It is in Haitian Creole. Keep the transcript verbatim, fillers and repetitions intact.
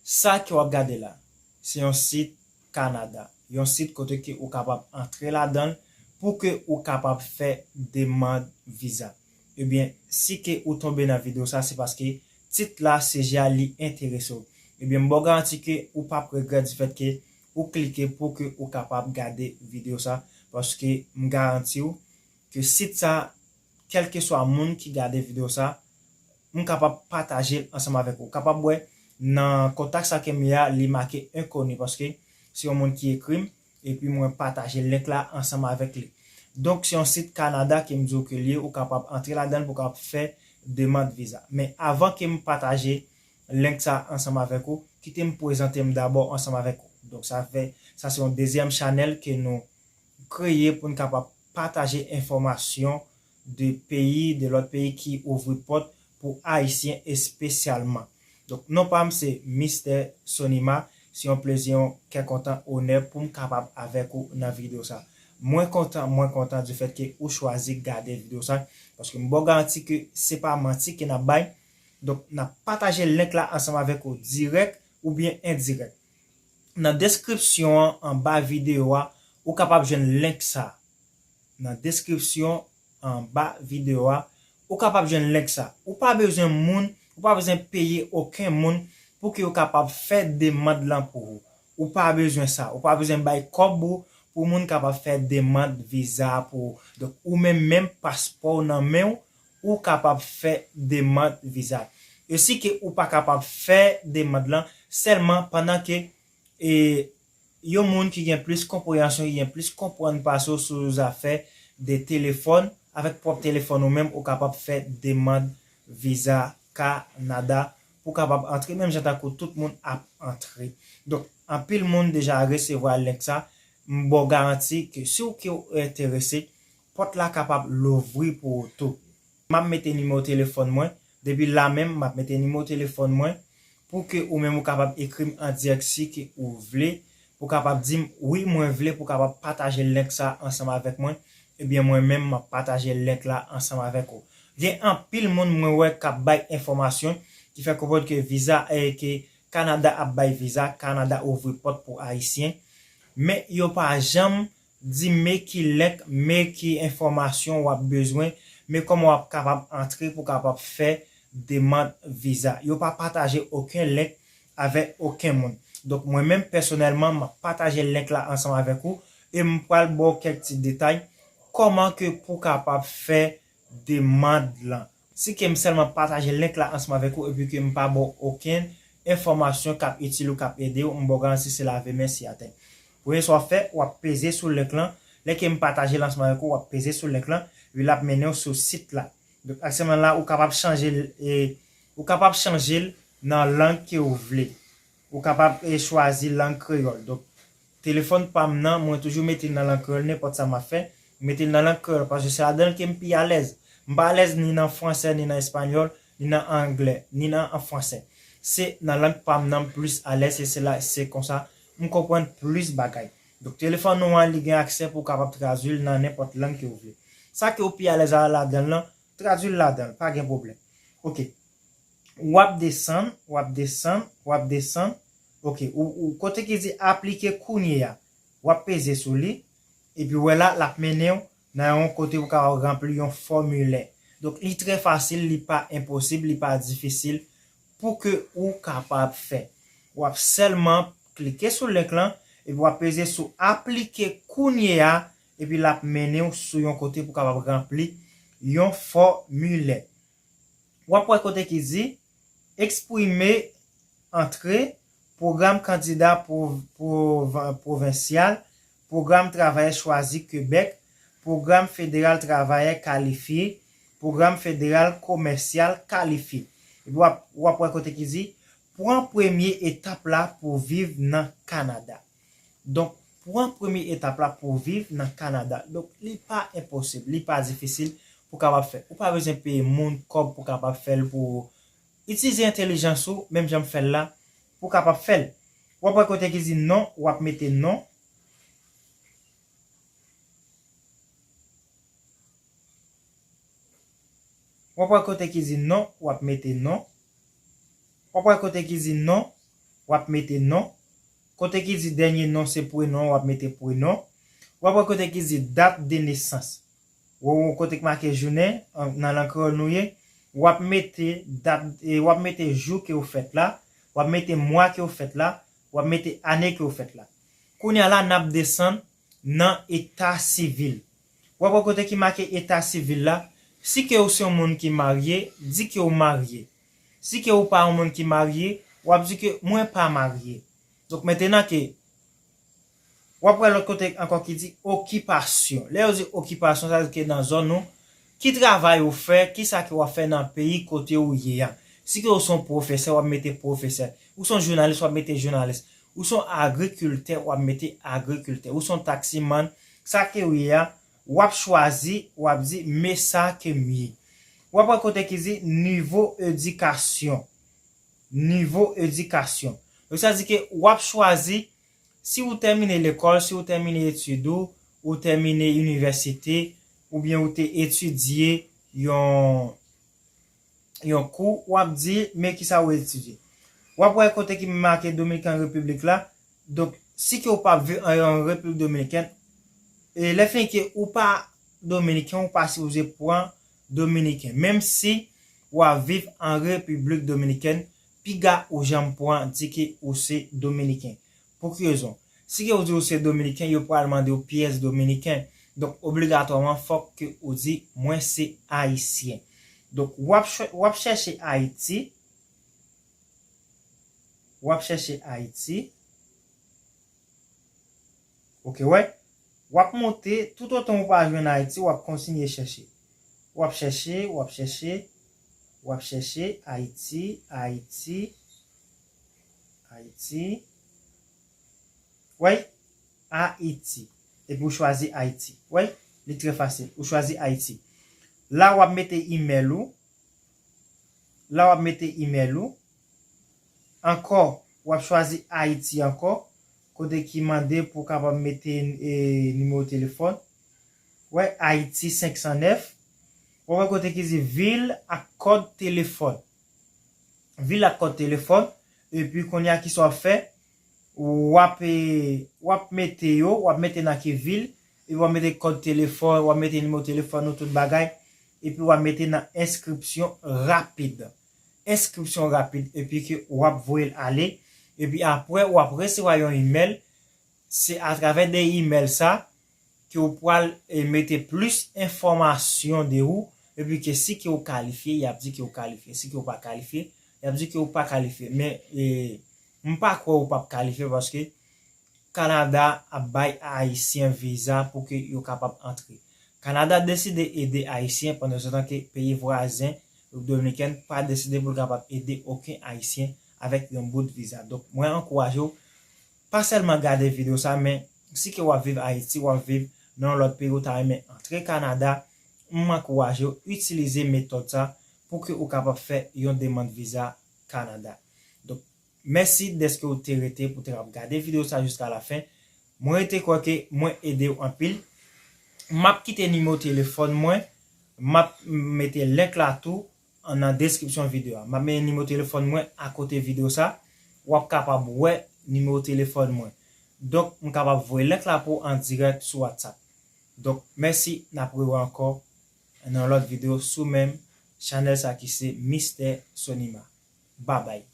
Sa ke w ap gade la, se yon sit Kanada, yon sit kote ke ou kapab antre ladan l pou ke ou kapab fè demann viza. Ebyen, si ke ou tonbe nan videyo sa, se paske tit la, sijè a, li enterese w. Ebyen, m ba w garanti ke ou p ap regrèt difèt ke ou klike pou ke ou kapab gade videyo sa, paske m garanti w ke sit sa, kèlkeswa moun ki gade videyo sa, m kapab pataje l ansanm avèk ou. Ou kapab wè nan kontak sa ke m ye a, li make enkoni paske se yon moun ki ekri m, epi mwen pataje link la ansanm avèk li. Donk, se yon sit Kanada ke m di w ke li ye, ou kapab antre ladan l pou w kapab fè demann viza. Men avan ke m pataje link sa ansanm avèk ou, kite m prezante m dabò ansanm avèk ou. Donk, sa fè, sa se yon dezyèm chanèl ke nou kreye pou n kapab pataje enfòmasyon de peyi, de lòt peyi ki ouvri pòt pou Ayisyen espesyalman. Donk, non pa m se Mistè Sonima, se yon plezi, yon kè kontan, onè pou m kapab avèk ou nan videyo sa. Mwen kontan, mwen kontan di fèt ke ou chwazi gade videyo sa, paske m ba w garanti ke se pa manti ke n ap bay. Donk, n ap pataje link la ansanm avèk ou dirèk oubyen endirèk. Nan deskripsyon an, anba videyo a, ou kapab jwenn link sa. Nan deskripsyon anba videyo a, ou kapab jwenn link sa. Ou pa bezwen moun, ou pa bezwen peye okenn moun pou ke yo kapab fè demann lan pou ou. Ou pa bezwen sa. Ou pa bezwen bay kòb ou pou moun kapab fè demann viza pou ou. Donk, ou menm menm paspò w nan men w, ou kapab fè demann viza. E si ke ou pa kapab fè demann lan, sèlman pandan ke e yon moun ki gen plis konpreyansyon, ki gen plis konprann pase w sou zafè de telefòn, avèk pwòp telefòn ou menm, ou kapab fè demann viza Kanada pou w kapab antre menm jan tankou tout moun ap antre. Donk, anpil moun deja resevwa link sa, m ba w garanti ke si w ke w enterese, pòt la kapab louvri pou ou tou. M ap mete nimewo telefòn mwen. Depi la menm, m ap mete nimewo telefòn mwen pou ke ou menm ou kapab ekri m an dirèk si ke ou vle, pou kapab di m, "Wi, mwen vle," pou kapab pataje link sa ansanm avèk mwen. Ebyen, mwen menm, m ap pataje link la ansanm avèk ou. Gen anpil moun mwen wè k ap bay enfòmasyon ki fè konprann ke viza, eh, ke Kanada ap bay viza, Kanada ouvri pòt pou Ayisyen. Men yo pa janm di men ki link, men ki enfòmasyon w ap bezwen, men kòman w ap kapab antre pou kapab fè demann viza. Yo pa pataje okenn link avèk okenn moun. Donk, mwen menm, pèsonèlman, m ap pataje link la ansanm avèk ou e m pral ba w kèk ti detay kòman ke pou kapab fè demann lan. Si ke m sèlman pataje link la ansanm avèk ou epi ke m pa ba w okenn enfòmasyon k ap itil ou k ap ede w, m ba w garanti se lave men si atè. Premye sa w ap fè, w ap peze sou link lan. Lè ke m pataje l ansanm avèk ou, w ap peze sou link lan, epi l ap mennen w sou sit la. Donk, aktyèlman la, ou kapab chanje l, e, ou kapab chanje l nan lang ke w vle. Ou kapab, e, chwazi lang kreyòl. Donk, telefòn pa m nan, mwen toujou mete l nan lang kreyòl, nenpòt sa m ap fè, m mete l nan lang kreyòl, paske se ladan l ke m pi alèz. M pa alèz ni nan fransè, ni nan espanyòl, ni nan anglè, ni nan an fransè. Se nan lang pa m nan m plis alèz, e se la, se konsa m konprann plis bagay. Donk, telefòn ou an, li gen aksè pou w kapab tradui l nan nenpòt lang ke w vle. Sa ke w pi alèz a ladan l lan, tradui l ladan l, pa gen pwoblèm. Oke. W ap desann, w ap desann, w ap desann. Oke, ou, ou kote ki di aplike kounye a. W ap peze sou li, epi w wè la, l ap mennen w nan yon kote pou w kapab ranpli yon fòmilè. Donk, li trè fasil, li pa enposib, li pa difisil pou ke ou kapab fè. W ap sèlman klike sou link lan, epi w ap peze sou aplike kounye a, epi l ap mennen w sou yon kote pou w kapab ranpli yon fòmilè. W ap wè kote ki di, eksprime antre, pwogram kandida pwo-, pwo-, pwovensyal, pwogram travayè chwazi Kebèk, pwogram federal travayè kalifye, pwogram federal komèsyal kalifye. Epi w ap, w ap wè kote ki di, pran premye etap la pou viv nan Kanada. Donk, pran premye etap la pou viv nan Kanada. Donk, li pa enposib, li pa difisil pou kapab fè. Ou pa bezwen peye moun kòb pou kapab fè l pou ou. Itilize entèlijans ou, menm jan m fè l la, pou kapab fè l. W ap wè kote ki di non, w ap mete non. W ap wè kote ki di non, w ap mete non. W ap wè kote ki di non, w ap mete non. Kote ki di dènye non se prenon, w ap mete prenon. W ap wè kote ki di date de naissance. Ou wè kote ki make jounen, an- nan lang kreyòl nou ye, w ap mete dat, e, w ap mete jou ke w fèt la, w ap mete mwa ke w fèt la, w ap mete ane ke w fèt la. Kounye a la, n ap desann nan eta sivil. W ap wè kote ki make eta sivil la, si ke w se yon moun ki marye, di ke w marye. Si ke w pa yon moun ki marye, w ap di ke mwen pa marye. Donk, mentenan ke w ap wè lòt kote ankò ki di okipasyon. Lè yo di okipasyon, sa vle di ke nan zòn ou, ki travay ou fè, ki sa ke w ap fè nan peyi kote ou ye a. Si ke ou se yon pwofesè, w ap mete pwofesè. Ou se yon jounalis, w ap mete jounalis. Ou se yon agrikiltè, w ap mete agrikiltè. Ou se yon taksimann, sa ke ou ye a, w ap chwazi, w ap di, men sa ke m ye. W ap wè kote ki di nivo edikasyon. Nivo edikasyon. Donk, sa di ke w ap chwazi si ou tèmine lekòl, si ou tèmine etid ou, ou tèmine inivèsite, oubyen ou te etidye yon, yon kou, w ap di, men kisa ou etidye. W ap wè kote ki make Dominican Republic la. Donk, si ke ou pa viv an, an Repiblik Dominikèn, e lè fini ke ou pa dominiken, ou pa sipoze pran dominiken. Menm si w ap viv an Repiblik Dominikèn, piga ou janm pran di ke ou se dominiken. Pou ki rezon? Si ke ou di ou se dominiken, yo pral mande w pyès dominiken. Donk, obligatwaman, fòk ke ou di, mwen se ayisyen. Donk, w ap chè- w ap chèche Ayiti. W ap chèche Ayiti. Ok, wè. W ap monte, toutotan ou pa jwenn Ayiti, w ap kontinye chèche. W ap chèche, w ap chèche, w ap chèche Ayiti, Ayiti, Ayiti. Wè, Ayiti. Epi ou chwazi Ayiti. Wè, li trè fasil. Ou chwazi Ayiti. La, w ap mete imèl ou. La, w ap mete imèl ou. Ankò, w ap chwazi Ayiti ankò. Kote ki mande pou w kapab mete, e, nimewo telefòn. Wè, Ayiti senk san nèf. W ap wè kote ki di vil ak kòd telefòn. Vil ak kòd telefòn. Epi kounye a, kisa w ap fè? W ap, e, w ap mete yo, w ap mete nan ki vil, epi w ap mete kòd telefòn, w ap mete nimewo telefòn ou, tout bagay, epi w ap mete nan enskripsyon rapid. Enskripsyon rapid, epi ke w ap voye l ale, epi apre, w ap resevwa yon imèl, se atravè de imèl sa, ke w pral, e, mete plis enfòmasyon de ou, epi ke si ke w kalifye, y ap di ke w kalifye. Si ke w pa kalifye, y ap di ke w pa kalifye. Men, e, m pa kwè ou p ap kalifye paske Kanada ap bay Ayisyen viza pou ke yo kapab antre. Kanada deside ede Ayisyen pandan se tan ke peyi vwazen, Repiblik Dominikèn, pa deside pou l kapab ede okenn Ayisyen avèk yon bout viza. Donk, mwen ankouraje w, pa sèlman gade videyo sa, men si ke w ap viv Ayiti, w ap viv nan yon lòt peyi, ou ta renmen antre Kanada, m ankouraje w itilize metòd sa pou ke ou kapab fè yon demann viza Kanada. Donk, mèsi dèske ou te rete pou te ap gade videyo sa jiska lafen. Mwen rete kwè ke mwen ede w anpil. M ap kite nimewo telefòn mwen, m ap mete link la tou an nan deskripsyon videyo a. M ap mete nimewo telefòn mwen akote videyo sa. W ap kapab wè nimewo telefòn mwen. Donk, m kapab voye link la pou w an dirèk sou WhatsApp. Donk, mèsi, n ap rewè ankò nan lòt videyo sou menm chanèl sa ki se Mistè Sonima. Babay.